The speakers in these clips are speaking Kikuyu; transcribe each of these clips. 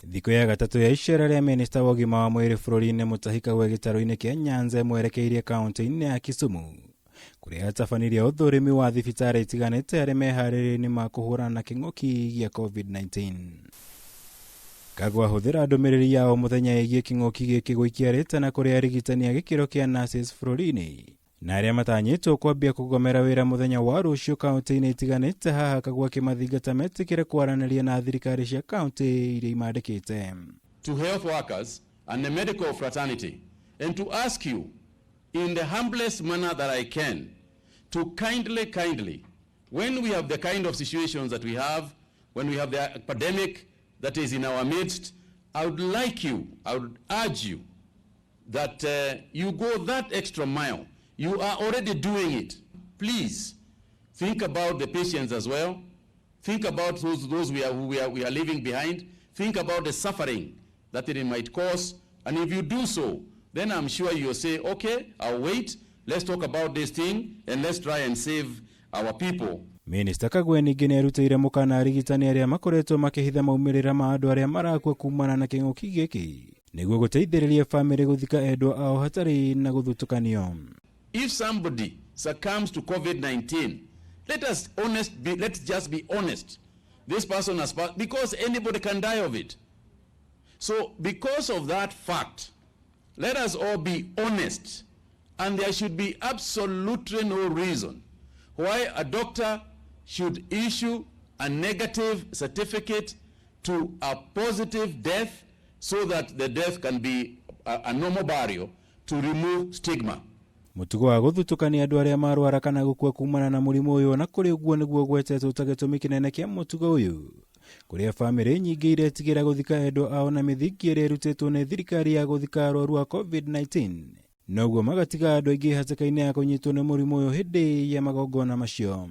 Thikũ ya gatatũ ya icera rĩa minista wa ũgima wa mwĩrĩ bũrũri-inĩ Mutahi Kagwe gĩtarũ-inĩ kĩa Nyanza ĩmwerekeirie kaunti-inĩ ya Kisumu kũrĩa atabanirie ũthũrimi wa thibitarĩ itiganĩte arĩ meharĩria-inĩ ma kũhũrana na kĩng'ũki gĩa COVID-19. Kagwe ahũthĩra ndũmĩrĩri ya o mũthenya ĩgiĩ kĩng'ũki gĩkĩ gũikia rĩtana kũrĩ arigitani a gĩkĩro kĩa nurses bũrũri-inĩ na arĩa matanyĩtwo kwambia kũgomera wĩra mũthenya wa rũciũ kaunti-inĩ itiganĩte. Haha Kagwe akĩmathingata metĩkĩre kwaranĩria na thirikari cia kaunti iria imandĩkĩte. To health workers and the medical fraternity, and to ask you in the humblest manner that I can to kindly, kindly, when we have the kind of situations that we have, when we have the pandemic that is in our midst, I would like you, I would urge you that you go that extra mile. You are already doing it. Please think about the patients as well. Think about those who we are leaving behind. Think about the suffering that it might cause. And if you do so, then I'm sure you'll say, "Okay, I'll wait. Let's talk about this thing and let's try and save our people." Minista Kagwe ningĩ nĩ arutĩire mũkana arigitani arĩa makoretwo makĩhitha maumĩrĩra ma andũ arĩa marakua kumana na kĩng'ũki gĩkĩ nĩguo gũteithĩrĩria bamĩrĩ gũthika endwa ao hatarĩ na gũthutũkanio. If somebody succumbs to COVID-19, let's just be honest. This person has passed, because anybody can die of it. So because of that fact, let us all be honest. And there should be absolutely no reason why a doctor should issue a negative certificate to a positive death so that the death can be a normal burial to remove stigma. Mũtugo wa gũthutũkania andũ arĩa marwara kana gũkua kumana na mũrimũ ũyũ na kũrĩ ũguo nĩguo ũgwetetwo ta gĩtũmi kĩnene kĩa mũtugo ũyũ kũrĩa bamĩrĩ nyingĩ iretigĩra gũthika endwa ao na mĩthingi ĩrĩa ĩrutĩtwo nĩ thirikari ya gũthika arwaru a COVID-19 noguo magatiga andũ aingĩ hatĩka-inĩ ya kũnyitwo nĩ mũrimũ ũyũ hĩndĩ ya magongona macio.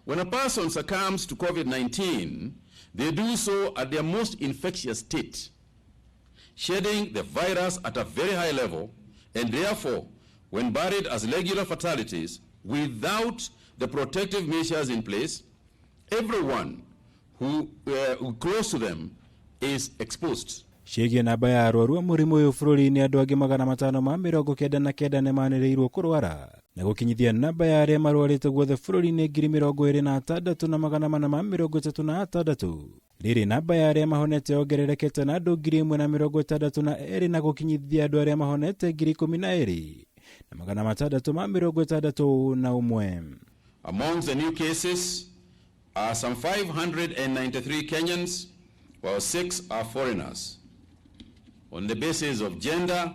When a person succumbs to COVID-19, they do so at their most infectious state, shedding the virus at a very high level, and therefore, when buried as regular fatalities without the protective measures in place, everyone who close to them is exposed. Ciĩgiĩ namba ya arwaru a mũrimũ ũyũ bũrũri-inĩ, andũ angĩ 599 nĩ manĩrĩirwo kũrwara na gũkinyithia namba ya arĩa marwarĩte guothe bũrũri-inĩ 26,436. Rĩrĩ namba ya arĩa mahonete yongererekete na andũ 1,062 na gũkinyithia andũ arĩa mahonete 12,661. Amongst the new cases are some 593 Kenyans, while 6 are foreigners. On the basis of gender,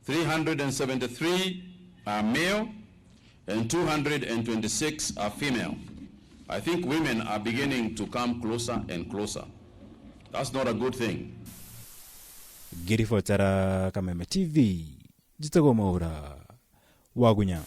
373 are male and 226 are female. I think women are beginning to come closer and closer. That's not a good thing. Ngĩribotera Kameme TV, njĩtagwo Mwaura Wagunya.